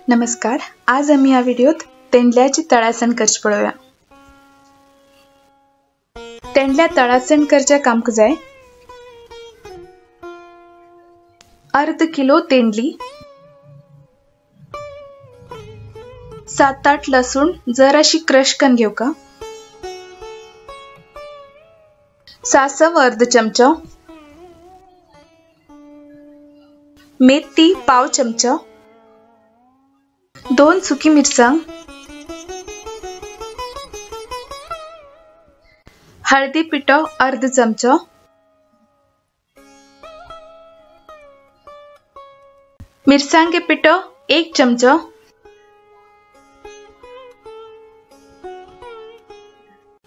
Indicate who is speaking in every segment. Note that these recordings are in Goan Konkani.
Speaker 1: नमस्कार, आज आम्ही ह्या व्हिडिओत तेंडल्याची तळासण करची पळोवया। तेंडल्या तळासण करच्या कामक जाय अर्ध किलो तेंडली, 7-8 लसूण जराशी क्रश करून घेऊ का, सासव अर्ध चमचा, मेथी पाव चमचा, 2 सुकी मिरसांग, हळदी पिठो अर्ध चमचा, मिरसांगे पिठो 1 चमचा,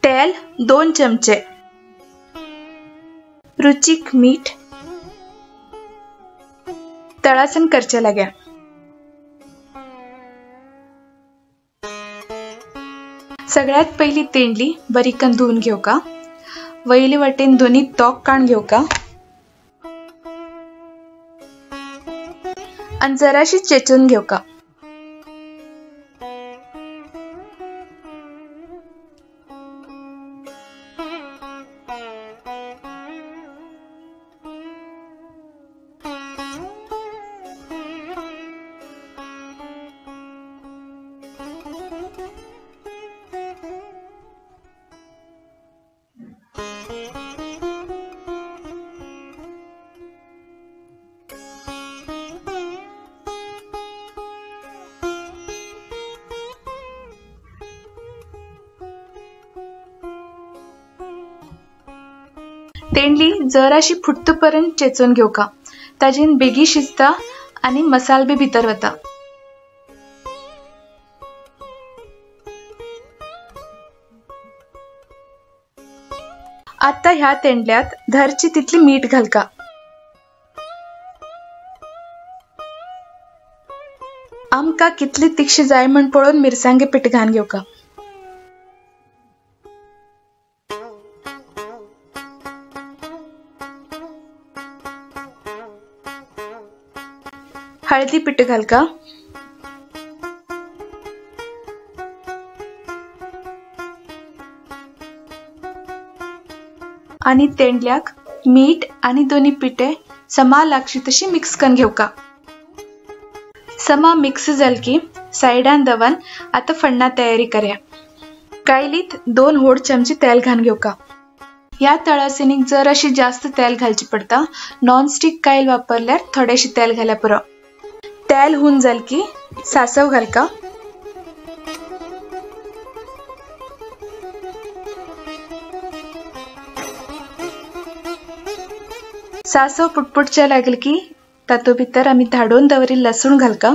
Speaker 1: तेल 2 चमचे, रुचीक मीठ। तळासन करच्या लाग्या। सगळ्यात पहिली तेंडली बरीकन धुवून घेऊ का, वयले वाटेन दोन्ही तोक काढून घेऊ का आणि जराशी चेचून घेऊ का। तेंडली जराशी फुटतपर्यंत चेचून घेऊ का, ताजेन बेगी शिजता आणि मसाल बी भितर वता। आता ह्या तेंडल्यात धरची तितली मीठ घालका। आमका कितली तिखशी जाय म्हण पळोवन मिरसांगे पीठ घालून घेऊ का। हळदी पीठ घालका, आणि तेंडल्याक मीठ आणि दोन्ही पिठे समा लागशी तशी मिक्स करून घेऊ का। समा मिक्स जाल की साइडान दवन आता फण्णा तयारी करूया। कायलीत 2 होड चमचे तेल घालून घेऊ का। या तळासणीक जर अशी जास्त तेल घालची पडता, नॉनस्टिक कायल वापरल्यार थोडेशी तेल घाल्या पुरो। तेल हून जाल की सासव घालका, सासव पुटपुटच्या लागल की तातूंत भितर आमी धाडोवन दवरिल्लें लसूण घालका,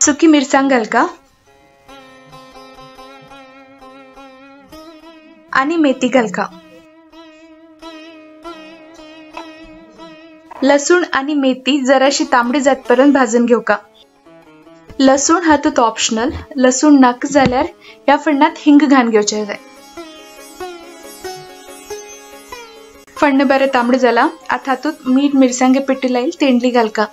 Speaker 1: सुकी मिरसांग घालका आणि मेथी घालका। लसूण आणि मेथी जराशी तांबडी जातपर्यंत भाजून घेऊ का। लसूण हातूंत ऑप्शनल, लसूण नाक जाल्यार ह्या फण्णात हिंग घालून घेवचें जाय। फण्ण बरें तांबडें जाला, आतां हातूंत मीठ मिरसांगे पिठी लायल तेंडली घालका।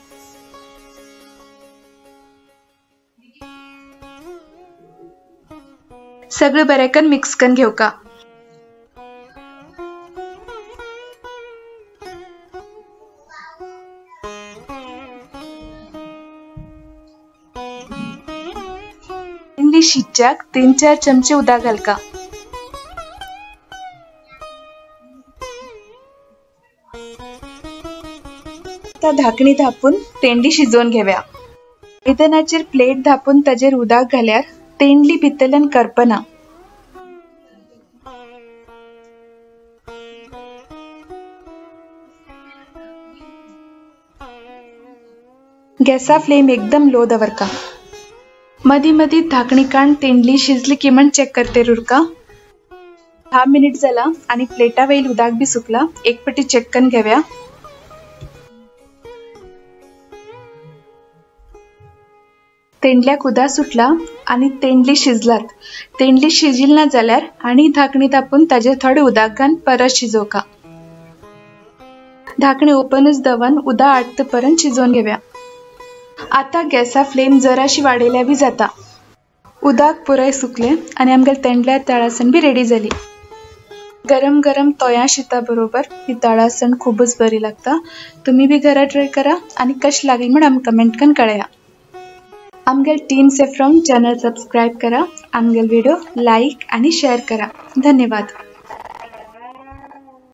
Speaker 1: सगळें बरें करून मिक्स करून घेऊ का। तेंडली शिजच्याक 3-4 चमचे उदक घालका। आता धाकणी धापून तेंडली शिजोवन घेवया। आयदनाचेर प्लेट धापून ताजेर उदक घाल्यार तेंडली भितरल्यान करपना। गॅसा फ्लेम एकदम लो दवरका। मदी मदी धाकणी काण तेंडली शिजली की म्हण चेक करते उरका। 10 मिनिट जाला आणि प्लेटा वयल उदक बी सुकला, एक पटी चेक करून घेवया। तेंडल्याक उदक सुटला आणि तेंडली शिजलात। तेंडली शिजिल ना जाल्यार आणि धाकणी धापून ताजेर थोडे उदक घालून परत शिजोवका। धाकणी ओपनच दवरून उदक आटतपर्यंत शिजोवन घेवया। आता गॅसा फ्लेम जराशी वाडयल्यार बी जाता। उदक पुराय सुकले आनी आमगेले तेंडल्या ताळासण बी रेडी जाली। गरम गरम तोया शिता बरोबर ही ताळासण खूबच बरी लागता। तुम्ही बी घरा ट्राय करा आणि कशी लागली म्हण आमकां कमेंट करून कळया। आमगेल टीम सेफ्रॉन चॅनल सबस्क्राईब करा, आमगेल व्हिडिओ लाईक आणि शेअर करा। धन्यवाद।